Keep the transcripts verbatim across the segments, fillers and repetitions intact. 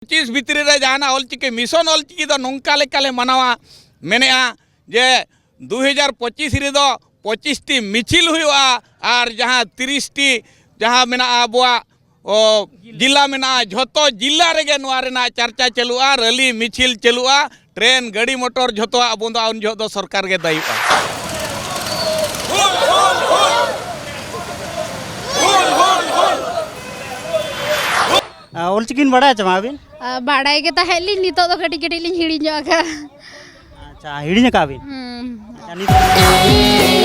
ᱯᱚᱸᱪᱤᱥ ᱵᱷᱤᱛᱨᱤ ᱨᱮ ᱡᱟᱦᱟᱱᱟᱜ ᱚᱞᱪᱤᱠᱤ, ᱢᱤᱥᱚᱱ ᱚᱞᱪᱤᱠᱤ ᱫᱚ ᱱᱚᱝᱠᱟ ᱞᱮᱠᱟᱞᱮ ᱢᱟᱱᱟᱣᱟ, ᱢᱮᱱᱮᱜᱼᱟ ᱡᱮ ᱫᱩ ᱦᱟᱡᱟᱨ ᱯᱚᱸᱪᱤᱥ ᱨᱮᱫᱚ ᱯᱚᱸᱪᱤᱥ ᱴᱤ ᱢᱤᱪᱷᱤᱞ ᱦᱩᱭᱩᱜᱼᱟ, ᱟᱨ ᱡᱟᱦᱟᱸ ᱛᱤᱨᱤᱥ ᱴᱤ ᱡᱟᱦᱟᱸ ᱢᱮᱱᱟᱜᱼᱟ ᱟᱵᱚᱣᱟᱜ, ᱚ, ᱡᱤᱞᱟ ᱢᱮᱱᱟᱜᱼᱟ, ᱡᱷᱚᱛᱚ ᱡᱤᱞᱟ ᱨᱮᱜᱮ ᱱᱚᱣᱟ ᱨᱮᱱᱟᱜ ᱪᱟᱨᱪᱟ ᱪᱟᱹᱞᱩᱜᱼᱟ, ᱨᱮᱞᱤ ᱢᱤᱪᱷᱤᱞ ᱪᱟᱹᱞᱩᱜᱼᱟ, ᱴᱨᱮᱱ, ᱜᱟᱹᱰᱤ, ᱢᱚᱴᱚᱨ ᱡᱷᱚᱛᱚᱣᱟᱜ ᱵᱚᱱᱫᱚᱜᱼᱟ, ᱩᱱ ᱡᱚᱦᱚᱜ ᱫᱚ ᱥᱚᱨᱠᱟᱨ ᱜᱮ ᱫᱟᱭᱤᱜᱼᱟ᱾ ᱚᱞᱪᱤᱠᱤ ᱵᱤᱱ ᱵᱟᱲᱟᱭᱟ ᱪᱮ ᱵᱟᱝ ᱟᱹᱵᱤᱱ? ᱟᱨ ᱵᱟᱲᱟᱭ ᱜᱮ ᱛᱟᱦᱮᱸᱫ ᱞᱤᱧ, ᱱᱤᱛᱚᱜ ᱫᱚ ᱠᱟᱹᱴᱤᱡ ᱠᱟᱹᱴᱤᱡ ᱞᱤᱧ ᱦᱤᱲᱤᱧ ᱧᱚᱜ ᱟᱠᱟᱫᱼᱟ᱾ ᱟᱪᱪᱷᱟ, ᱦᱤᱲᱤᱧ ᱟᱠᱟᱫ ᱵᱤᱱ? ᱦᱩᱸ᱾ ᱟᱪᱪᱷᱟ, ᱱᱤᱛ-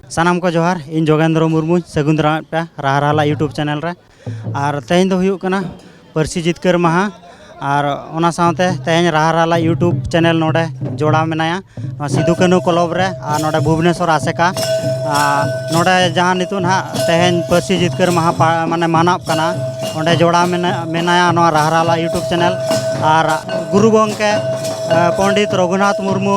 ᱥᱟᱱᱟᱢ ᱠᱚ ᱡᱚᱦᱟᱨ, ᱤᱧ ᱡᱳᱜᱮᱱᱫᱨᱚ ᱢᱩᱨᱢᱩᱧ ᱥᱟᱹᱜᱩᱱ ᱫᱟᱨᱟᱢᱮᱫ ᱯᱮᱭᱟ ᱨᱟᱦᱟ ᱨᱟᱦᱟᱞᱟ YouTube ᱪᱮᱱᱮᱞ ᱨᱮ᱾ ᱟᱨ ᱛᱮᱦᱮᱧ ᱫᱚ ᱦᱩᱭᱩᱜ ᱠᱟᱱᱟ ᱯᱟᱹᱨᱥᱤ ᱡᱤᱛᱠᱟᱹᱨ ᱢᱟᱦᱟ᱾ ᱟᱨ ᱚᱱᱟ ᱥᱟᱶᱛᱮ ᱛᱮᱦᱮᱧ ᱨᱟᱦᱟ ᱨᱟᱦᱟᱞᱟ YouTube ᱪᱮᱱᱮᱞ ᱱᱚᱰᱮ ᱡᱚᱲᱟᱣ ᱢᱮᱱᱟᱭᱟ ᱱᱚᱣᱟ ᱥᱤᱫᱩ ᱠᱟᱹᱱᱦᱩ ᱠᱞᱚᱵᱽ ᱨᱮ, ᱟᱨ ᱱᱚᱰᱮ ᱵᱷᱩᱵᱽᱱᱮᱥᱚᱨ ᱟᱥᱮᱠᱟ᱾ ᱟᱨ ᱱᱚᱰᱮ ᱡᱟᱦᱟᱸ ᱱᱤᱛᱚᱜ ᱱᱟᱦᱟᱜ ᱛᱮᱦᱮᱧ ᱯᱟᱹᱨᱥᱤ ᱡᱤᱛᱠᱟᱹᱨ ᱢᱟᱦᱟ ᱯᱟ- ᱢᱟᱱᱮ ᱢᱟᱱᱟᱣ ᱠᱟᱱᱟ, ᱚᱸᱰᱮ ᱡᱚᱲᱟᱣ ᱢᱮᱱᱟ- ᱢᱮᱱᱟᱭᱟ ᱱᱚᱣᱟ ᱨᱟᱦᱟ ᱨᱟᱦᱟᱞᱟ YouTube ᱪᱮᱱᱮᱞ᱾ ᱟᱨ ᱜᱩᱨᱩ ᱜᱚᱢᱠᱮ ᱯᱚᱱᱰᱤᱛ ᱨᱚᱜᱷᱩᱱᱟᱛᱷ ᱢᱩᱨᱢᱩ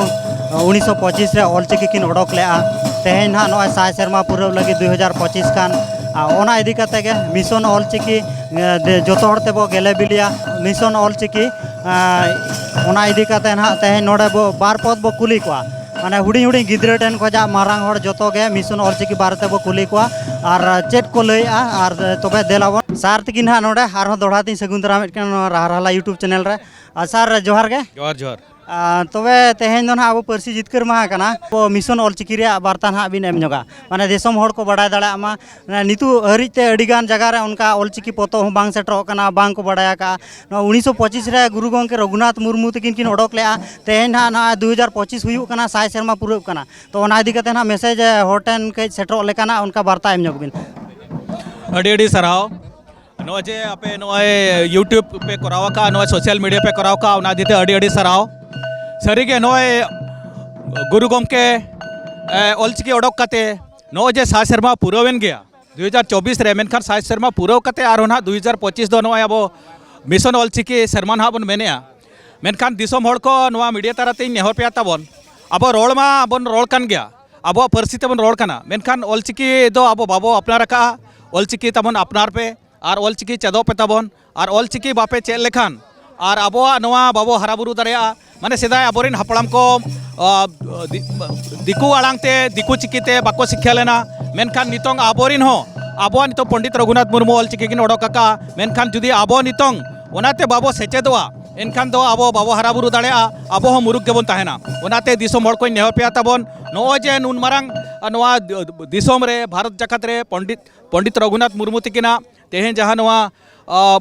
ᱩᱱᱤᱥᱥᱚ ᱯᱚᱸᱪᱤᱥ ᱨᱮ ᱚᱞᱪᱤᱠᱤ ᱠᱤᱱ ᱚᱰᱚᱠ ᱞᱮᱫᱼᱟ᱾ ᱛᱮᱦᱮᱧ ᱱᱟᱦᱟᱜ ᱱᱚᱜᱼᱚᱭ ᱥᱟᱭ ᱥᱮᱨᱢᱟ ᱯᱩᱨᱟᱹᱣ ᱞᱟᱹᱜᱤᱫ ᱫᱩ ᱦᱟᱡᱟᱨ ᱯᱚᱸᱪᱤᱥ ᱠᱟᱱ᱾ ᱟᱨ ᱚᱱᱟ ᱤᱫᱤ ᱠᱟᱛᱮ ᱜᱮ ᱢᱤᱥᱚᱱ ᱚᱞᱪᱤᱠᱤ, ᱮ, ᱫᱮ- ᱡᱚᱛᱚ ᱦᱚᱲ ᱛᱮᱵᱚ ᱜᱮᱞᱮ ᱵᱤᱞᱤᱭᱟ ᱢᱤᱥᱚᱱ ᱚᱞᱪᱤᱠᱤ᱾ ᱟᱨ ᱚᱱᱟ ᱤᱫᱤ ᱠᱟᱛᱮ ᱱᱟᱦᱟᱜ ᱛᱮᱦᱮᱧ ᱱᱚᱰᱮ ᱵᱚ ᱵᱟᱨ ᱯᱚᱫ ᱵᱚ ᱠᱩᱞᱤ ᱠᱚᱣᱟ, ᱢᱟᱱᱮ ᱦᱩᱰᱤᱧ ᱦᱩᱰᱤᱧ ᱜᱤᱫᱽᱨᱟᱹ ᱴᱷᱮᱱ ᱠᱷᱚᱱᱟᱜ ᱢᱟᱨᱟᱝ ᱦᱚᱲ ᱡᱚᱛᱚ ᱜᱮ ᱢᱤᱥᱚᱱ ᱚᱞᱪᱤᱠᱤ ᱵᱟᱨᱮ ᱛᱮᱵᱚ ᱠᱩᱞᱤ ᱠᱚᱣᱟ ᱟᱨ ᱪᱮᱫ ᱠᱚ ᱞᱟᱹᱭᱮᱜᱼᱟ᱾ ᱟᱨ ᱛᱚᱵᱮ ᱫᱮᱞᱟ ᱵᱚᱱ ᱥᱟᱨ ᱛᱤᱠᱤᱱ ᱱᱟᱦᱟᱜ ᱱᱚᱰᱮ ᱟᱨᱦᱚᱸ ᱫᱚᱦᱲᱟ ᱛᱤᱧ ᱥᱟᱹᱜᱩᱱ ᱫᱟᱨᱟᱢᱮᱫ ᱠᱟᱱᱟ ᱱᱚᱣᱟ ᱨᱟᱦᱟ ᱨᱟᱦᱟᱞᱟ YouTube ᱪᱮᱱᱮᱞ ᱨᱮ᱾ ᱟᱨ ᱥᱟᱨ, ᱡᱚᱦᱟᱨ ᱜᱮ᱾ ᱡᱚᱦᱟᱨ ᱡᱚᱦᱟᱨ᱾ ᱟᱨ ᱛᱚᱵᱮ ᱛᱮᱦᱮᱧ ᱫᱚ ᱱᱟᱦᱟᱜ ᱟᱵᱚ ᱯᱟᱹᱨᱥᱤ ᱡᱤᱛᱠᱟᱹᱨ ᱢᱟᱦᱟ ᱠᱟᱱᱟ, ᱟᱵᱚ ᱢᱤᱥᱚᱱ ᱚᱞᱪᱤᱠᱤ ᱨᱮᱭᱟᱜ ᱵᱟᱨᱛᱟ ᱱᱟᱦᱟᱜ ᱵᱤᱱ ᱮᱢ ᱧᱚᱜᱟ, ᱢᱟᱱᱮ ᱫᱤᱥᱚᱢ ᱦᱚᱲ ᱠᱚ ᱵᱟᱰᱟᱭ ᱫᱟᱲᱮᱭᱟᱜ ᱢᱟ᱾ ᱢᱟᱱᱮ ᱱᱤᱛᱚᱜ ᱦᱟᱹᱨᱤᱡ ᱛᱮ ᱟᱹᱰᱤ ᱜᱟᱱ ᱡᱟᱭᱜᱟ ᱨᱮ ᱚᱱᱠᱟ ᱚᱞᱪᱤᱠᱤ ᱯᱚᱛᱚᱵ ᱦᱚᱸ ᱵᱟᱝ ᱥᱮᱴᱮᱨᱚᱜ ᱠᱟᱱᱟ, ᱵᱟᱝ ᱠᱚ ᱵᱟᱰᱟᱭ ᱟᱠᱟᱫᱼᱟ᱾ ᱱᱚᱣᱟ ᱩᱱᱤᱥᱥᱚ ᱯᱚᱸᱪᱤᱥ ᱨᱮ ᱜᱩᱨᱩ ᱜᱚᱢᱠᱮ ᱨᱚᱜᱷᱩᱱᱟᱛᱷ ᱢᱩᱨᱢᱩ ᱛᱟᱹᱠᱤᱱ ᱠᱤᱱ ᱚᱰᱚᱠ ᱞᱮᱫᱼᱟ, ᱛᱮᱦᱮᱧ ᱱᱟᱦᱟᱜ ᱱᱚᱣᱟ ᱫᱩ ᱦᱟᱡᱟᱨ ᱯᱚᱸᱪᱤᱥ ᱦᱩᱭᱩᱜ ᱠᱟᱱᱟ, ᱥᱟᱭ ᱥᱮᱨᱢᱟ ᱯᱩᱨᱟᱹᱜ ᱠᱟᱱᱟ᱾ ᱛᱚ ᱚᱱᱟ ᱤᱫᱤ ᱠᱟᱛᱮ ᱱᱟᱦᱟᱜ ᱢᱮᱥᱮᱡᱽ ᱦᱚᱲ ᱴᱷᱮᱱ ᱠᱟᱹᱡ ᱥᱮᱴᱮᱨᱚᱜ ᱞᱮᱠᱟᱱᱟᱜ ᱚᱱᱠᱟ ᱵᱟᱨᱛᱟ ᱮᱢ ᱧᱚᱜ ᱵᱤᱱ᱾ ᱟᱹᱰᱤ ᱟᱹᱰᱤ ᱥᱟᱨᱦᱟᱣ᱾ ᱱᱚᱜᱼᱚᱭ ᱡᱮ ᱟᱯᱮ ᱱᱚᱜᱼᱚᱭ YouTube ᱯᱮ ᱠᱚᱨᱟᱣ ᱟᱠᱟᱫᱼᱟ, ᱱᱚᱜᱼᱚᱭ ᱥᱳᱥᱟᱞ ᱢᱤᱰᱤᱭᱟ ᱯᱮ ᱠᱚᱨᱟᱣ ᱟᱠᱟᱫᱼᱟ, ᱚᱱᱟ ᱤᱫᱤ ᱛᱮ ᱟᱹᱰᱤ ᱟᱹᱰᱤ ᱥᱟᱨᱦᱟᱣ᱾ ᱥᱟᱹᱨᱤᱜᱮ ᱱᱚᱜᱼᱚᱭ ᱜᱩᱨᱩ ᱜᱚᱢᱠᱮ ᱮ, ᱚᱞᱪᱤᱠᱤ ᱚᱰᱚᱠ ᱠᱟᱛᱮ ᱱᱚᱜᱼᱚᱭ ᱡᱮ ᱥᱟᱭ ᱥᱮᱨᱢᱟ ᱯᱩᱨᱟᱹᱣᱮᱱ ᱜᱮᱭᱟ ᱫᱩ ᱦᱟᱡᱟᱨ ᱪᱚᱵᱵᱤᱥ ᱨᱮ, ᱢᱮᱱᱠᱷᱟᱱ ᱥᱟᱭ ᱥᱮᱨᱢᱟ ᱯᱩᱨᱟᱹᱣ ᱠᱟᱛᱮ ᱟᱨᱦᱚᱸ ᱱᱟᱦᱟᱜ ᱫᱩ ᱦᱟᱡᱟᱨ ᱯᱚᱸᱪᱤᱥ ᱫᱚ ᱱᱚᱜᱼᱚᱭ ᱟᱵᱚ ᱢᱤᱥᱚᱱ ᱚᱞᱪᱤᱠᱤ ᱥᱮᱨᱢᱟ ᱱᱟᱦᱟᱜ ᱵᱚᱱ ᱢᱮᱱᱮᱜᱼᱟ᱾ ᱢᱮᱱᱠᱷᱟᱱ ᱫᱤᱥᱚᱢ ᱦᱚᱲ ᱠᱚ, ᱱᱚᱣᱟ ᱢᱤᱰᱤᱭᱟ ᱛᱟᱞᱟᱛᱮᱧ ᱱᱮᱦᱚᱨ ᱯᱮᱭᱟ ᱛᱟᱵᱚᱱ, ᱟᱵᱚ ᱨᱚᱲ ᱢᱟ ᱵᱚᱱ ᱨᱚᱲ ᱠᱟᱱ ᱜᱮᱭᱟ, ᱟᱵᱚᱣᱟᱜ ᱯᱟᱹᱨᱥᱤ ᱛᱮᱵᱚᱱ ᱨᱚᱲ ᱠᱟᱱᱟ, ᱢᱮᱱᱠᱷᱟᱱ ᱚᱞᱪᱤᱠᱤ ᱫᱚ ᱟᱵᱚ ᱵᱟᱵᱚ ᱟᱯᱱᱟᱨ ᱟᱠᱟᱫᱼᱟ᱾ ᱚᱞᱪᱤᱠᱤ ᱛᱟᱵᱚᱱ ᱟᱯᱱᱟᱨ ᱯᱮ ᱟᱨ ᱚᱞᱪᱤᱠᱤ ᱪᱮᱫᱚᱜ ᱯᱮ ᱛᱟᱵᱚᱱ᱾ ᱟᱨ ᱚᱞᱪᱤᱠᱤ ᱵᱟᱯᱮ ᱪᱮᱫ ᱞᱮᱠᱷᱟᱱ ᱟᱨ ᱟᱵᱚᱣᱟᱜ ᱱᱚᱣᱟ ᱵᱟᱵᱚ ᱦᱟᱨᱟ ᱵᱩᱨᱩ ᱫᱟᱲᱮᱭᱟᱜᱼᱟ᱾ ᱢᱟᱱᱮ ᱥᱮᱫᱟᱭ ᱟᱵᱚᱨᱮᱱ ᱦᱟᱯᱲᱟᱢ ᱠᱚ, ᱟ, ᱫᱤ-, ᱫᱤᱠᱩ ᱟᱲᱟᱝ ᱛᱮ, ᱫᱤᱠᱩ ᱪᱤᱠᱤ ᱛᱮ ᱵᱟᱠᱚ ᱥᱤᱠᱠᱷᱟ ᱞᱮᱱᱟ, ᱢᱮᱱᱠᱷᱟᱱ ᱱᱤᱛᱚᱝ ᱟᱵᱚᱨᱮᱱ ᱦᱚᱸ, ᱟᱵᱚᱣᱟᱜ ᱱᱤᱛᱚᱝ ᱯᱚᱱᱰᱤᱛ ᱨᱚᱜᱷᱩᱱᱟᱛᱷ ᱢᱩᱨᱢᱩ ᱚᱞᱪᱤᱠᱤ ᱠᱤᱱ ᱚᱰᱚᱠ ᱟᱠᱟᱫᱼᱟ, ᱢᱮᱱᱠᱷᱟᱱ ᱡᱩᱫᱤ ᱟᱵᱚ ᱱᱤᱛᱚᱝ ᱚᱱᱟᱛᱮ ᱵᱟᱵᱚ ᱥᱮᱪᱮᱫᱚᱜᱼᱟ, ᱮᱱᱠᱷᱟᱱ ᱫᱚ ᱟᱵᱚ ᱵᱟᱵᱚ ᱦᱟᱨᱟ ᱵᱩᱨᱩ ᱫᱟᱲᱮᱭᱟᱜᱼᱟ, ᱟᱵᱚ ᱦᱚᱸ ᱢᱩᱨᱩᱠ ᱜᱮᱵᱚᱱ ᱛᱟᱦᱮᱱᱟ᱾ ᱚᱱᱟᱛᱮ ᱫᱤᱥᱚᱢ ᱦᱚᱲ ᱠᱚᱧ ᱱᱮᱦᱚᱨ ᱯᱮᱭᱟ ᱛᱟᱵᱚᱱ, ᱱᱚᱜᱼᱚᱭ ᱡᱮ ᱱᱩᱱ ᱢᱟᱨᱟᱝ, ᱟ, ᱱᱚᱣᱟ ᱫᱤᱥᱚᱢ ᱨᱮ, ᱵᱷᱟᱨᱚᱛ ᱡᱟᱠᱟᱛ ᱨᱮ ᱯᱚᱱᱰᱤᱛ, ᱯᱚᱱᱰᱤᱛ ᱨᱚᱜᱷᱩᱱᱟᱛᱷ ᱢᱩᱨᱢᱩ ᱛᱤᱠᱤᱱᱟᱜ ᱛᱮᱦᱮᱧ ᱡᱟᱦᱟᱸ ᱱᱚᱣᱟ, ᱟ,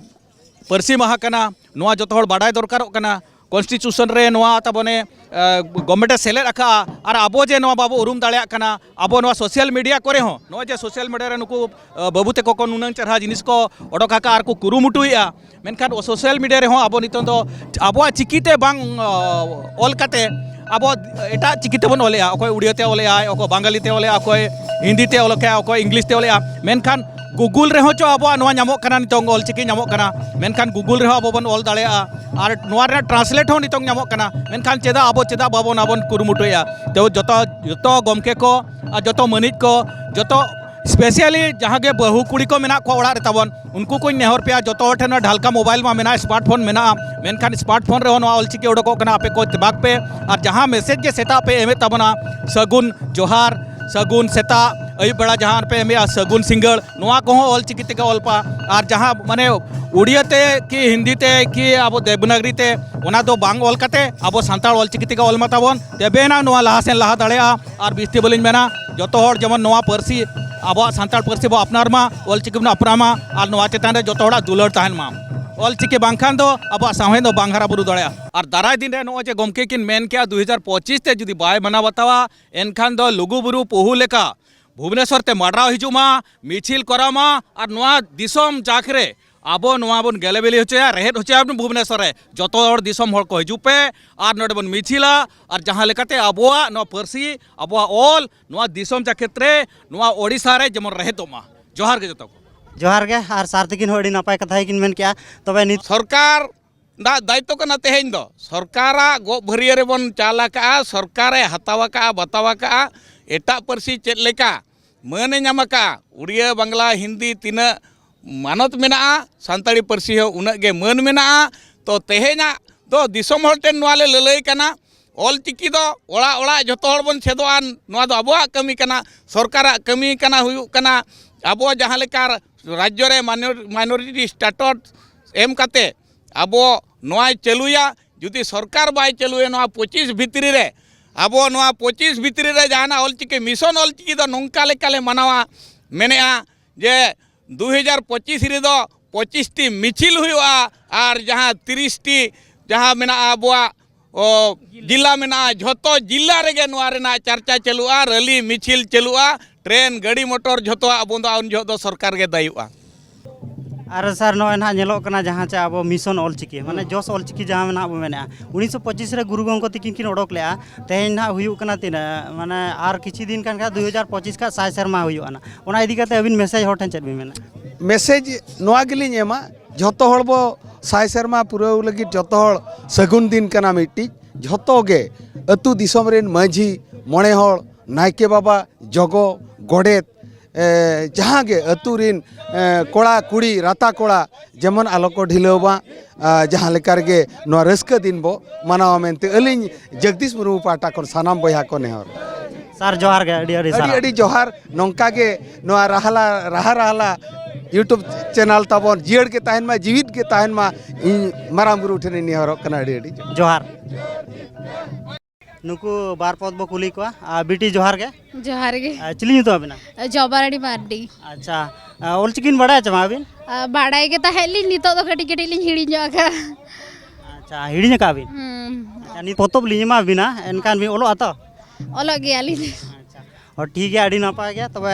ᱯᱟᱹᱨᱥᱤ ᱢᱟᱦᱟ ᱠᱟᱱᱟ, ᱱᱚᱣᱟ ᱡᱚᱛᱚ ᱦᱚᱲ ᱵᱟᱰᱟᱭ ᱫᱚᱨᱠᱟᱨᱚᱜ ᱠᱟᱱᱟ᱾ ᱠᱚᱱᱥᱴᱤᱴᱤᱭᱩᱥᱚᱱ ᱨᱮ ᱱᱚᱣᱟ ᱛᱟᱵᱚᱱᱮ, ᱟ, ᱜᱚᱵᱷᱢᱮᱱᱴ ᱮ ᱥᱮᱞᱮᱫ ᱟᱠᱟᱫᱼᱟ, ᱟᱨ ᱟᱵᱚ ᱡᱮ ᱱᱚᱣᱟ ᱵᱟᱵᱚ ᱩᱨᱩᱢ ᱫᱟᱲᱮᱭᱟᱜ ᱠᱟᱱᱟ, ᱟᱵᱚ ᱱᱚᱣᱟ ᱥᱳᱥᱟᱞ ᱢᱤᱰᱤᱭᱟ ᱠᱚᱨᱮ ᱦᱚᱸ, ᱱᱚᱜᱼᱚᱭ ᱡᱮ ᱥᱳᱥᱟᱞ ᱢᱤᱰᱤᱭᱟ ᱨᱮ ᱱᱩᱠᱩ, ᱟ, ᱵᱟᱹᱵᱩ ᱛᱟᱠᱚ ᱠᱚ ᱱᱩᱱᱟᱹᱝ ᱪᱮᱦᱨᱟ ᱡᱤᱱᱤᱥ ᱠᱚ ᱚᱰᱚᱠ ᱟᱠᱟᱫᱼᱟ ᱟᱨ ᱠᱚ ᱠᱩᱨᱩᱢᱩᱴᱩᱭᱮᱫᱼᱟ, ᱢᱮᱱᱠᱷᱟᱱ ᱥᱳᱥᱟᱞ ᱢᱤᱰᱤᱭᱟ ᱨᱮᱦᱚᱸ ᱟᱵᱚ ᱱᱤᱛᱚᱝ ᱫᱚ ᱟᱵᱚᱣᱟᱜ ᱪᱤᱠᱤ ᱛᱮ ᱵᱟᱝ, ᱟ, ᱚᱞ ᱠᱟᱛᱮ ᱟᱵᱚ ᱮᱴᱟᱜ ᱪᱤᱠᱤ ᱛᱮᱵᱚᱱ ᱚᱞᱮᱜᱼᱟ᱾ ᱚᱠᱚᱭ ᱩᱲᱤᱭᱟᱹ ᱛᱮ ᱚᱞᱮᱜᱼᱟᱭ, ᱚᱠᱚᱭ ᱵᱟᱝᱜᱟᱞᱤ ᱛᱮ ᱚᱞᱮᱜᱼᱟ, ᱚᱠᱚᱭ ᱦᱤᱱᱫᱤ ᱛᱮ ᱚᱞᱮᱜᱼᱟ, ᱚᱠᱚᱭ ᱤᱝᱞᱤᱥ ᱛᱮ ᱚᱞᱮᱜᱼᱟ᱾ ᱢᱮᱱᱠᱷᱟᱱ ᱜᱩᱜᱩᱞ ᱨᱮᱦᱚᱸ ᱪᱚ ᱟᱵᱚᱣᱟᱜ ᱱᱚᱣᱟ ᱧᱟᱢᱚᱜ ᱠᱟᱱᱟ, ᱱᱤᱛᱚᱝ ᱚᱞᱪᱤᱠᱤ ᱧᱟᱢᱚᱜ ᱠᱟᱱᱟ, ᱢᱮᱱᱠᱷᱟᱱ ᱜᱩᱜᱩᱞ ᱨᱮᱦᱚᱸ ᱟᱵᱚ ᱵᱚᱱ ᱚᱞ ᱫᱟᱲᱮᱭᱟᱜᱼᱟ᱾ ᱟᱨ ᱱᱚᱣᱟ ᱨᱮᱱᱟᱜ ᱴᱨᱟᱱᱥᱞᱮᱴ ᱦᱚᱸ ᱱᱤᱛᱚᱝ ᱧᱟᱢᱚᱜ ᱠᱟᱱᱟ, ᱢᱮᱱᱠᱷᱟᱱ ᱪᱮᱫᱟᱜ ᱟᱵᱚ, ᱪᱮᱫᱟᱜ ᱵᱟᱵᱚᱱ, ᱟᱵᱚᱱ ᱠᱩᱨᱩᱢᱩᱴᱩᱭᱮᱫᱼᱟ? ᱛᱚ ᱡᱚᱛᱚ, ᱡᱚᱛᱚ ᱜᱚᱢᱠᱮ ᱠᱚ ᱟᱨ ᱡᱚᱛᱚ ᱢᱟᱹᱱᱤᱡ ᱠᱚ, ᱡᱚᱛᱚ ᱥᱯᱮᱥᱟᱞᱤ ᱡᱟᱦᱟᱸ ᱜᱮ ᱵᱟᱹᱦᱩ ᱠᱩᱲᱤ ᱠᱚ ᱢᱮᱱᱟᱜ ᱠᱚᱣᱟ ᱚᱲᱟᱜ ᱨᱮ ᱛᱟᱵᱚᱱ, ᱩᱱᱠᱩ ᱠᱚᱧ ᱱᱮᱦᱚᱨ ᱯᱮᱭᱟ, ᱡᱚᱛᱚ ᱦᱚᱲ ᱴᱷᱮᱱ ᱱᱚᱣᱟ ᱰᱷᱟᱞᱠᱟ ᱢᱳᱵᱟᱭᱤᱞ ᱢᱟ ᱢᱮᱱᱟᱜᱼᱟ, ᱥᱢᱟᱨᱴ ᱯᱷᱳᱱ ᱢᱮᱱᱟᱜᱼᱟ, ᱢᱮᱱᱠᱷᱟᱱ ᱥᱢᱟᱨᱴ ᱯᱷᱳᱱ ᱨᱮᱦᱚᱸ ᱱᱚᱣᱟ ᱚᱞᱪᱤᱠᱤ ᱚᱰᱚᱠᱚᱜ ᱠᱟᱱᱟ, ᱟᱯᱮ ᱠᱚ ᱪᱮᱵᱟᱜᱽ ᱯᱮ᱾ ᱟᱨ ᱡᱟᱦᱟᱸ ᱢᱮᱥᱮᱡᱽ ᱜᱮ ᱥᱮᱛᱟᱜ ᱯᱮ ᱮᱢᱮᱫ ᱛᱟᱵᱚᱱᱟ, ᱥᱟᱹᱜᱩᱱ ᱡᱚᱦᱟᱨ, ᱥᱟᱹᱜᱩᱱ ᱥᱮᱛᱟᱜ, ᱟᱹᱭᱩᱵ ᱵᱮᱲᱟ ᱡᱟᱦᱟᱸ ᱯᱮ ᱮᱢᱮᱜᱼᱟ, ᱥᱟᱹᱜᱩᱱ ᱥᱤᱸᱜᱟᱹᱲ, ᱱᱚᱣᱟ ᱠᱚᱦᱚᱸ ᱚᱞᱪᱤᱠᱤ ᱛᱮᱜᱮ ᱚᱞ ᱯᱟ᱾ ᱟᱨ ᱡᱟᱦᱟᱸ ᱢᱟᱱᱮ ᱩᱲᱤᱭᱟᱹ ᱛᱮ ᱠᱤ ᱦᱤᱱᱫᱤ ᱛᱮ ᱠᱤ ᱟᱵᱚ ᱫᱮᱵᱽᱱᱟᱜᱽᱨᱤ ᱛᱮ, ᱚᱱᱟ ᱫᱚ ᱵᱟᱝ ᱚᱞ ᱠᱟᱛᱮ ᱟᱵᱚ ᱥᱟᱱᱛᱟᱲ ᱚᱞᱪᱤᱠᱤ ᱛᱮᱜᱮ ᱚᱞ ᱢᱟ ᱛᱟᱵᱚᱱ, ᱛᱚᱵᱮ ᱮᱱᱟᱝ ᱱᱚᱣᱟ ᱞᱟᱦᱟ ᱥᱮᱱ ᱞᱟᱦᱟ ᱫᱟᱲᱮᱭᱟᱜᱼᱟ᱾ ᱟᱨ ᱵᱤᱥᱛᱤ ᱵᱟᱹᱞᱤᱧ ᱢᱮᱱᱟ, ᱡᱚᱛᱚ ᱦᱚᱲ ᱡᱮᱢᱚᱱ ᱱᱚᱣᱟ ᱯᱟᱹᱨᱥᱤ, ᱟᱵᱚᱣᱟᱜ ᱥᱟᱱᱛᱟᱲ ᱯᱟᱹᱨᱥᱤ ᱵᱚ ᱟᱯᱱᱟᱨ ᱢᱟ, ᱚᱞᱪᱤᱠᱤ ᱵᱚᱱ ᱟᱯᱱᱟᱨ ᱢᱟ, ᱟᱨ ᱱᱚᱣᱟ ᱪᱮᱛᱟᱱ ᱨᱮ ᱡᱚᱛᱚ ᱦᱚᱲᱟᱜ ᱫᱩᱞᱟᱹᱲ ᱛᱟᱦᱮᱱ ᱢᱟ᱾ ᱚᱞᱪᱤᱠᱤ ᱵᱟᱝᱠᱷᱟᱱ ᱫᱚ ᱟᱵᱚᱣᱟᱜ ᱥᱟᱶᱦᱮᱫ ᱫᱚ ᱵᱟᱝ ᱦᱟᱨᱟ ᱵᱩᱨᱩ ᱫᱟᱲᱮᱭᱟᱜᱼᱟ᱾ ᱟᱨ ᱫᱟᱨᱟᱭ ᱫᱤᱱ ᱨᱮ ᱱᱚᱜᱼᱚᱭ ᱡᱮ ᱜᱚᱢᱠᱮ ᱠᱤᱱ ᱢᱮᱱ ᱠᱮᱜᱼᱟ, ᱫᱩ ᱦᱟᱡᱟᱨ ᱯᱚᱸᱪᱤᱥ ᱛᱮ ᱡᱩᱫᱤ ᱵᱟᱭ ᱢᱟᱱᱟᱣ ᱵᱟᱛᱟᱣᱟ, ᱮᱱᱠᱷᱟᱱ ᱫᱚ ᱞᱩᱜᱩ ᱵᱩᱨᱩ ᱯᱩᱦᱩ ᱞᱮᱠᱟ ᱵᱷᱩᱵᱽᱱᱮᱥᱚᱨ ᱛᱮ ᱢᱟᱰᱨᱟᱣ ᱦᱤᱡᱩᱜ ᱢᱟ, ᱢᱤᱪᱷᱤᱞ ᱠᱚᱨᱟᱣ ᱢᱟ, ᱟᱨ ᱱᱚᱣᱟ ᱫᱤᱥᱚᱢ ᱡᱟᱠ ᱨᱮ ᱟᱵᱚ ᱱᱚᱣᱟ ᱵᱚᱱ ᱜᱮᱞᱮ ᱵᱤᱞᱤ ᱦᱚᱪᱚᱭᱟ, ᱨᱮᱦᱮᱫ ᱦᱚᱪᱚᱭᱟ ᱵᱚᱱ ᱵᱷᱩᱵᱽᱱᱮᱥᱚᱨ ᱨᱮ᱾ ᱡᱚᱛᱚ ᱦᱚᱲ ᱫᱤᱥᱚᱢ ᱦᱚᱲ ᱠᱚ ᱦᱤᱡᱩᱜ ᱯᱮ ᱟᱨ ᱱᱚᱰᱮ ᱵᱚᱱ ᱢᱤᱪᱷᱤᱞᱟ, ᱟᱨ ᱡᱟᱦᱟᱸ ᱞᱮᱠᱟᱛᱮ ᱟᱵᱚᱣᱟᱜ ᱱᱚᱣᱟ ᱯᱟᱹᱨᱥᱤ, ᱟᱵᱚᱣᱟᱜ ᱚᱞ ᱱᱚᱣᱟ ᱫᱤᱥᱚᱢ ᱡᱟᱠᱮᱛ ᱨᱮ, ᱱᱚᱣᱟ ᱳᱰᱤᱥᱟ ᱨᱮ ᱡᱮᱢᱚᱱ ᱨᱮᱦᱮᱫᱚᱜ ᱢᱟ᱾ ᱡᱚᱦᱟᱨ ᱜᱮ ᱡᱚᱛᱚ ᱠᱚ᱾ ᱡᱚᱦᱟᱨ ᱜᱮ, ᱟᱨ ᱥᱟᱨ ᱛᱤᱠᱤᱱ ᱦᱚᱸ ᱟᱹᱰᱤ ᱱᱟᱯᱟᱭ ᱠᱟᱛᱷᱟ ᱜᱮᱠᱤᱱ ᱢᱮᱱ ᱠᱮᱜᱼᱟ᱾ ᱛᱚᱵᱮ ᱱᱤᱛ ᱥᱚᱨᱠᱟᱨ ᱫᱟᱜ ᱫᱟᱭᱤᱛᱛᱚ ᱠᱟᱱᱟ ᱛᱮᱦᱮᱧ ᱫᱚ᱾ ᱥᱚᱨᱠᱟᱨᱟᱜ ᱜᱚᱜ ᱵᱷᱟᱹᱨᱭᱟᱹ ᱨᱮᱵᱚᱱ ᱪᱟᱞ ᱟᱠᱟᱜᱼᱟ, ᱥᱚᱨᱠᱟᱨᱮ ᱦᱟᱛᱟᱣ ᱟᱠᱟᱜᱼᱟ, ᱵᱟᱛᱟᱣ ᱟᱠᱟᱜᱼᱟ᱾ ᱮᱴᱟᱜ ᱯᱟᱹᱨᱥᱤ ᱪᱮᱫ ᱞᱮᱠᱟ ᱢᱟᱹᱱᱮ ᱧᱟᱢ ᱟᱠᱟᱜᱼᱟ, ᱩᱲᱤᱭᱟᱹ, ᱵᱟᱝᱞᱟ, ᱦᱤᱱᱫᱤ ᱛᱤᱱᱟᱹᱜ ᱢᱟᱱᱚᱛ ᱢᱮᱱᱟᱜᱼᱟ, ᱥᱟᱱᱛᱟᱲᱤ ᱯᱟᱹᱨᱥᱤ ᱦᱚᱸ ᱩᱱᱟᱹᱜ ᱜᱮ ᱢᱟᱹᱱ ᱢᱮᱱᱟᱜᱼᱟ᱾ ᱛᱚ ᱛᱮᱦᱮᱧᱟᱜ ᱫᱚ ᱫᱤᱥᱚᱢ ᱦᱚᱲ ᱴᱷᱮᱱ ᱱᱚᱣᱟ ᱞᱮ ᱞᱟᱹᱞᱟᱹᱭ ᱠᱟᱱᱟ, ᱚᱞ ᱪᱤᱠᱤ ᱫᱚ ᱚᱲᱟᱜ ᱚᱲᱟᱜ ᱡᱷᱚᱛᱚ ᱦᱚᱲ ᱵᱚᱱ ᱪᱮᱫᱚᱜᱼᱟ᱾ ᱱᱚᱣᱟ ᱫᱚ ᱟᱵᱚᱣᱟᱜ ᱠᱟᱹᱢᱤ ᱠᱟᱱᱟ, ᱥᱚᱨᱠᱟᱨᱟᱜ ᱠᱟᱹᱢᱤ ᱠᱟᱱᱟ, ᱦᱩᱭᱩᱜ ᱠᱟᱱᱟ ᱟᱵᱚ ᱡᱟᱦᱟᱸ ᱞᱮᱠᱟ ᱨᱟᱡᱽᱡᱚ ᱨᱮ ᱢᱟᱭᱱᱚᱨᱤᱴᱤ ᱥᱴᱮᱴᱟᱥ ᱮᱢ ᱠᱟᱛᱮ ᱟᱵᱚ ᱱᱚᱣᱟᱭ ᱪᱟᱹᱞᱩᱭᱟ᱾ ᱡᱩᱫᱤ ᱥᱚᱨᱠᱟᱨ ᱵᱟᱭ ᱪᱟᱹᱞᱩᱭᱟ ᱱᱚᱣᱟ ᱯᱚᱸᱪᱤᱥ ᱵᱷᱤᱛᱨᱤ ᱨᱮ, ᱟᱵᱚ ᱱᱚᱣᱟ ᱯᱚᱸᱪᱤᱥ ᱵᱷᱤᱛᱨᱤ ᱨᱮ ᱡᱟᱦᱟᱱᱟᱜ ᱚᱞᱪᱤᱠᱤ ᱢᱤᱥᱚᱱ ᱚᱞᱪᱤᱠᱤ ᱫᱚ ᱱᱚᱝᱠᱟ ᱞᱮᱠᱟᱞᱮ ᱢᱟᱱᱟᱣᱟ, ᱢᱮᱱᱮᱜᱼᱟ ᱡᱮ ᱫᱩ ᱦᱟᱡᱟᱨ ᱯᱚᱸᱪᱤᱥ ᱨᱮᱫᱚ ᱯᱚᱸᱪᱤᱥ ᱴᱤ ᱢᱤᱪᱷᱤᱞ ᱦᱩᱭᱩᱜᱼᱟ, ᱟᱨ ᱡᱟᱦᱟᱸ ᱛᱤᱨᱤᱥ ᱴᱤ ᱡᱟᱦᱟᱸ ᱢᱮᱱᱟᱜᱼᱟ ᱟᱵᱚᱣᱟᱜ ᱚ, ᱡᱤᱞᱟ ᱢᱮᱱᱟᱜᱼᱟ, ᱡᱷᱚᱛᱚ ᱡᱤᱞᱟ ᱨᱮᱜᱮ ᱱᱚᱣᱟ ᱨᱮᱱᱟᱜ ᱪᱟᱨᱪᱟ ᱪᱟᱹᱞᱩᱜᱼᱟ, ᱨᱮᱞᱤ ᱢᱤᱪᱷᱤᱞ ᱪᱟᱹᱞᱩᱜᱼᱟ, ᱴᱨᱮᱱ, ᱜᱟᱹᱰᱤ, ᱢᱚᱴᱚᱨ ᱡᱷᱚᱛᱚᱣᱟᱜ ᱟᱵᱚ ᱫᱚ ᱩᱱ ᱡᱚᱦᱚᱜ ᱫᱚ ᱥᱚᱨᱠᱟᱨ ᱜᱮ ᱫᱟᱭᱚᱜᱼᱟ᱾ ᱟᱨ ᱥᱟᱨ, ᱱᱚᱜᱼᱚᱭ ᱱᱟᱦᱟᱜ ᱧᱮᱞᱚᱜ ᱠᱟᱱᱟ ᱡᱟᱦᱟᱸ ᱪᱮ ᱟᱵᱚ ᱢᱤᱥᱚᱱ ᱚᱞᱪᱤᱠᱤ, ᱢᱟᱱᱮ ᱦᱩᱸ᱾ ᱡᱚᱥ ᱚᱞᱪᱤᱠᱤ ᱡᱟᱦᱟᱸ ᱢᱮᱱᱟᱜ ᱵᱚ ᱢᱮᱱᱮᱫᱼᱟ, ᱩᱱᱤᱥᱥᱚ ᱯᱚᱸᱪᱤᱥ ᱨᱮ ᱜᱩᱨᱩ ᱜᱚᱢᱠᱮ ᱛᱤᱠᱤᱱ ᱠᱤᱱ ᱚᱰᱚᱠ ᱞᱮᱫᱼᱟ, ᱛᱮᱦᱮᱧ ᱱᱟᱦᱟᱜ ᱦᱩᱭᱩᱜ ᱠᱟᱱᱟ ᱛᱤᱱᱟᱹᱜ, ᱢᱟᱱᱮ ᱟᱨ ᱠᱤᱪᱷᱩ ᱫᱤᱱ ᱠᱷᱟᱱ ᱜᱮ ᱫᱩ ᱦᱟᱡᱟᱨ ᱯᱚᱸᱪᱤᱥ ᱠᱷᱟᱱ ᱥᱟᱭ ᱥᱮᱨᱢᱟ ᱦᱩᱭᱩᱜᱼᱟ ᱱᱟᱜ᱾ ᱚᱱᱟ ᱤᱫᱤ ᱠᱟᱛᱮ ᱟᱹᱵᱤᱱ ᱢᱮᱥᱮᱡᱽ ᱦᱚᱲ ᱴᱷᱮᱱ ᱪᱮᱫ ᱵᱤᱱ ᱢᱮᱱᱟ? ᱢᱮᱥᱮᱡᱽ ᱱᱚᱣᱟ ᱜᱮᱞᱤᱧ ᱮᱢᱟ, ᱡᱷᱚᱛᱚ ᱦᱚᱲ ᱵᱚ ᱥᱟᱭ ᱥᱮᱨᱢᱟ ᱯᱩᱨᱟᱹᱣ ᱞᱟᱹᱜᱤᱫ ᱡᱷᱚᱛᱚ ᱦᱚᱲ ᱥᱟᱹᱜᱩᱱ ᱫᱤᱱ ᱠᱟᱱᱟ ᱢᱤᱫᱴᱤᱡ᱾ ᱡᱷᱚᱛᱚ ᱜᱮ ᱟᱹᱛᱩ ᱫᱤᱥᱚᱢ ᱨᱮᱱ ᱢᱟᱹᱡᱷᱤ, ᱢᱚᱬᱮ ᱦᱚᱲ, ᱱᱟᱭᱠᱮ ᱵᱟᱵᱟ, ᱡᱚᱜᱚ, ᱜᱚᱰᱮᱛ, ᱮ, ᱡᱟᱦᱟᱸ ᱜᱮ ᱟᱹᱛᱩ ᱨᱮᱱ, ᱮ, ᱠᱚᱲᱟ ᱠᱩᱲᱤ, ᱨᱟᱛᱟ ᱠᱚᱲᱟ ᱡᱮᱢᱚᱱ ᱟᱞᱚ ᱠᱚ ᱰᱷᱤᱞᱟᱹᱣ ᱢᱟ, ᱟ, ᱡᱟᱦᱟᱸ ᱞᱮᱠᱟ ᱨᱮᱜᱮ ᱱᱚᱣᱟ ᱨᱟᱹᱥᱠᱟᱹ ᱫᱤᱱ ᱵᱚ ᱢᱟᱱᱟᱣᱟ ᱢᱮᱱᱛᱮ ᱟᱹᱞᱤᱧ ᱡᱚᱜᱽᱫᱤᱥ ᱢᱩᱨᱢᱩ ᱯᱟᱦᱴᱟ ᱠᱷᱚᱱ ᱥᱟᱱᱟᱢ ᱵᱚᱭᱦᱟ ᱠᱚ ᱱᱮᱦᱚᱨ᱾ ᱥᱟᱨ, ᱡᱚᱦᱟᱨ ᱜᱮ, ᱟᱹᱰᱤ ᱟᱹᱰᱤ ᱟᱹᱰᱤ ᱥᱟᱨᱦᱟᱣ᱾ ᱟᱹᱰᱤ ᱡᱚᱦᱟᱨ᱾ ᱱᱚᱝᱠᱟ ᱜᱮ ᱱᱚᱣᱟ ᱨᱟᱦᱟᱞᱟ, ᱨᱟᱦᱟ ᱨᱟᱦᱟᱞᱟ YouTube channel ᱛᱟᱵᱚᱱ ᱡᱤᱭᱟᱹᱲ ᱜᱮ ᱛᱟᱦᱮᱱ ᱢᱟ, ᱡᱤᱣᱤᱫ ᱜᱮ ᱛᱟᱦᱮᱱ ᱢᱟ, ᱤᱧ ᱢᱟᱨᱟᱝ ᱵᱩᱨᱩ ᱴᱷᱮᱱᱤᱧ ᱱᱮᱦᱚᱨᱚᱜ ᱠᱟᱱᱟ᱾ ᱟᱹᱰᱤ ᱟᱹᱰᱤ ᱡᱚᱦᱟᱨ᱾ ᱡᱚᱦᱟᱨ᱾ ᱱᱩᱠᱩ ᱵᱟᱨ ᱯᱚᱫ ᱵᱚ ᱠᱩᱞᱤ ᱠᱚᱣᱟ᱾ ᱟᱨ ᱵᱤᱴᱤ, ᱡᱚᱦᱟᱨ ᱜᱮ᱾ ᱡᱚᱦᱟᱨ ᱜᱮ᱾ ᱟᱨ ᱪᱤᱞᱤ ᱧᱩᱛᱩᱢ ᱟᱵᱤᱱᱟ? ᱡᱚᱵᱟᱨᱟᱱᱤ ᱢᱟᱨᱰᱤ᱾ ᱟᱪᱪᱷᱟ, ᱟᱨ ᱚᱞᱪᱤᱠᱤ ᱵᱤᱱ ᱵᱟᱲᱟᱭᱟ ᱪᱮ ᱵᱟᱝ ᱟᱹᱵᱤᱱ? ᱟᱨ, ᱵᱟᱲᱟᱭ ᱜᱮ ᱛᱟᱦᱮᱸᱫ ᱞᱤᱧ, ᱱᱤᱛᱚᱜ ᱫᱚ ᱠᱟᱹᱴᱤᱡ ᱠᱟᱹᱴᱤᱡ ᱞᱤᱧ ᱦᱤᱲᱤᱧ ᱧᱚᱜ ᱟᱠᱟᱫᱼᱟ᱾ ᱟᱪᱪᱷᱟ, ᱦᱤᱲᱤᱧ ᱟᱠᱟᱫ ᱵᱤᱱ? ᱦᱩᱸ᱾ ᱟᱪᱪᱷᱟ, ᱱᱤᱛ ᱯᱚᱛᱚᱵ ᱞᱤᱧ ᱮᱢᱟ ᱵᱤᱱᱟ, ᱮᱱᱠᱷᱟᱱ ᱵᱤᱱ ᱚᱞᱚᱜᱼᱟ ᱛᱚ? ᱚᱞᱚᱜ ᱜᱮᱭᱟᱞᱤᱧ᱾ ᱟᱪᱪᱷᱟ, ᱦᱚᱸ, ᱴᱷᱤᱠ ᱜᱮᱭᱟ, ᱟᱹᱰᱤ ᱱᱟᱯᱟᱭ ᱜᱮ᱾ ᱛᱚᱵᱮ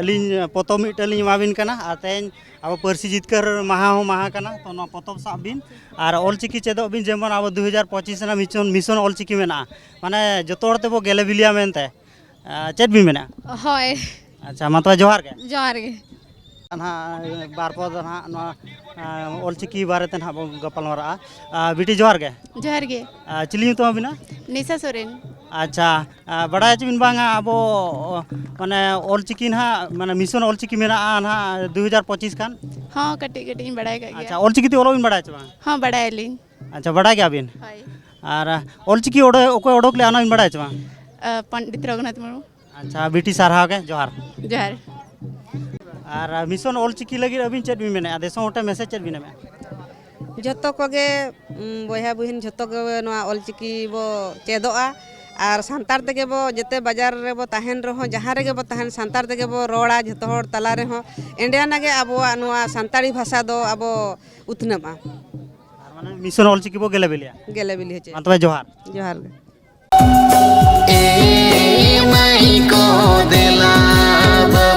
ᱟᱹᱞᱤᱧ ᱯᱚᱛᱚᱵ ᱢᱤᱫᱴᱮᱱ ᱞᱤᱧ ᱮᱢᱟ ᱵᱤᱱ ᱠᱟᱱᱟ, ᱟᱨ ᱛᱮᱦᱮᱧ ᱟᱵᱚ ᱯᱟᱹᱨᱥᱤ ᱡᱤᱛᱠᱟᱹᱨ ᱢᱟᱦᱟ ᱦᱚᱸ ᱢᱟᱦᱟ ᱠᱟᱱᱟ, ᱛᱚ ᱱᱚᱣᱟ ᱯᱚᱛᱚᱵ ᱥᱟᱵ ᱵᱤᱱ ᱟᱨ ᱚᱞᱪᱤᱠᱤ ᱪᱮᱫᱚᱜ ᱵᱤᱱ, ᱡᱮᱢᱚᱱ ᱟᱵᱚ ᱫᱩ ᱦᱟᱡᱟᱨ ᱯᱚᱸᱪᱤᱥ ᱨᱮᱱᱟᱜ ᱢᱤᱥᱚᱱ, ᱢᱤᱥᱚᱱ ᱚᱞᱪᱤᱠᱤ ᱢᱮᱱᱟᱜᱼᱟ, ᱢᱟᱱᱮ ᱡᱚᱛᱚ ᱦᱚᱲ ᱛᱮᱵᱚ ᱜᱮᱞᱮ ᱵᱤᱞᱤᱭᱟ ᱢᱮᱱᱛᱮ᱾ ᱟᱨ ᱪᱮᱫ ᱵᱤᱱ ᱢᱮᱱᱟ? ᱦᱳᱭ᱾ ᱟᱪᱪᱷᱟ, ᱢᱟ ᱛᱚᱵᱮ ᱡᱚᱦᱟᱨ ᱜᱮ᱾ ᱡᱚᱦᱟᱨ ᱜᱮ᱾ ᱱᱟᱦᱟᱜ ᱵᱟᱨ ᱯᱚᱫ ᱱᱟᱦᱟᱜ ᱱᱚᱣᱟ, ᱟᱸ, ᱚᱞᱪᱤᱠᱤ ᱵᱟᱨᱮᱛᱮ ᱱᱟᱦᱟᱜ ᱵᱚᱱ ᱜᱟᱯᱟᱞ ᱢᱟᱨᱟᱜᱼᱟ᱾ ᱟᱸ, ᱵᱤᱴᱤ, ᱡᱚᱦᱟᱨ ᱜᱮ᱾ ᱡᱚᱦᱟᱨ ᱜᱮ᱾ ᱟᱸ, ᱪᱤᱞᱤ ᱧᱩᱛᱩᱢ ᱟᱵᱤᱱᱟ? ᱱᱤᱥᱟ ᱥᱚᱨᱮᱱ᱾ ᱟᱪᱪᱷᱟ, ᱟᱸ, ᱵᱟᱰᱟᱭ ᱟᱪᱮ ᱵᱤᱱ ᱵᱟᱝᱟ ᱟᱵᱚ, ᱢᱟᱱᱮ, ᱚᱞᱪᱤᱠᱤ ᱱᱟᱦᱟᱜ, ᱢᱟᱱᱮ, ᱢᱤᱥᱚᱱ ᱚᱞᱪᱤᱠᱤ ᱢᱮᱱᱟᱜᱼᱟ ᱱᱟᱦᱟᱜ ᱫᱩ ᱦᱟᱡᱟᱨ ᱯᱚᱸᱪᱤᱥ ᱠᱷᱟᱱ? ᱦᱚᱸ, ᱠᱟᱹᱴᱤᱡ ᱠᱟᱹᱴᱤᱡ ᱤᱧ ᱵᱟᱲᱟᱭ ᱠᱟᱜ ᱜᱮᱭᱟ᱾ ᱟᱪᱪᱷᱟ, ᱚᱞᱪᱤᱠᱤ ᱛᱮ ᱚᱞᱚᱜ ᱵᱤᱱ ᱵᱟᱲᱟᱭᱟ ᱪᱮ ᱵᱟᱝ? ᱦᱚᱸ, ᱵᱟᱲᱟᱭᱟᱞᱤᱧ᱾ ᱟᱪᱪᱷᱟ, ᱵᱟᱰᱟᱭ ᱜᱮᱭᱟᱵᱤᱱ? ᱦᱳᱭ᱾ ᱟᱨ ᱚᱞᱪᱤᱠᱤ ᱚᱰᱚ-, ᱚᱠᱚᱭ ᱚᱰᱚᱠ ᱞᱮᱫᱼᱟ, ᱚᱱᱟ ᱵᱤᱱ ᱵᱟᱰᱟᱭᱟ ᱪᱮ ᱵᱟᱝ? ᱟᱸ, ᱯᱚᱱᱰᱤᱛ ᱨᱚᱜᱷᱩᱱᱟᱛᱷ ᱢᱩᱨᱢᱩ᱾ ᱟᱪᱪᱷᱟ, ᱵᱤᱴᱤ, ᱥᱟᱨᱦᱟᱣ ᱜᱮ, ᱡᱚᱦᱟᱨ᱾ ᱡᱚᱦᱟᱨ᱾ ᱟᱨ ᱢᱤᱥᱚᱱ ᱚᱞᱪᱤᱠᱤ ᱞᱟᱹᱜᱤᱫ ᱟᱹᱵᱤᱱ ᱪᱮᱫ ᱵᱤᱱ ᱢᱮᱱᱮᱫᱼᱟ? ᱫᱤᱥᱚᱢ ᱦᱚᱲ ᱴᱷᱮᱱ ᱢᱮᱥᱮᱡᱽ ᱪᱮᱫ ᱵᱤᱱ ᱮᱢᱮᱫᱼᱟ? ᱡᱚᱛᱚ ᱠᱚᱜᱮ, ᱩᱢ, ᱵᱚᱭᱦᱟ ᱵᱩᱦᱤᱱ ᱡᱷᱚᱛᱚ ᱜᱮ ᱱᱚᱣᱟ ᱚᱞᱪᱤᱠᱤ ᱵᱚ ᱪᱮᱫᱚᱜᱼᱟ᱾ ᱟᱨ ᱥᱟᱱᱛᱟᱲ ᱛᱮᱜᱮ ᱵᱚ, ᱡᱮᱛᱮ ᱵᱟᱡᱟᱨ ᱨᱮᱵᱚ ᱛᱟᱦᱮᱱ ᱨᱮᱦᱚᱸ, ᱡᱟᱦᱟᱸ ᱨᱮᱜᱮ ᱵᱚ ᱛᱟᱦᱮᱱ, ᱥᱟᱱᱛᱟᱲ ᱛᱮᱜᱮ ᱵᱚ ᱨᱚᱲᱟ ᱡᱷᱚᱛᱚ ᱦᱚᱲ ᱛᱟᱞᱟ ᱨᱮᱦᱚᱸ᱾ ᱮᱸᱰᱮ ᱟᱱᱟᱜ ᱜᱮ ᱟᱵᱚᱣᱟᱜ ᱱᱚᱣᱟ ᱥᱟᱱᱛᱟᱲᱤ ᱵᱷᱟᱥᱟ ᱫᱚ ᱟᱵᱚ ᱩᱛᱱᱟᱹᱜᱼᱟ᱾ ᱟᱨ ᱢᱟᱱᱮ ᱢᱤᱥᱚᱱ ᱚᱞᱪᱤᱠᱤ ᱵᱚ ᱜᱮᱞᱮ ᱵᱤᱞᱤᱭᱟ᱾ ᱜᱮᱞᱮ ᱵᱤᱞᱤ ᱦᱚᱪᱚᱭᱟ᱾ ᱢᱟ ᱛᱚᱵᱮ ᱡᱚᱦᱟᱨ᱾ ᱡᱚᱦᱟᱨ ᱜᱮ᱾ ᱮ ᱢᱟᱹᱭ ᱠᱚ ᱫᱮᱞᱟ ᱵᱟᱹᱵᱩ᱾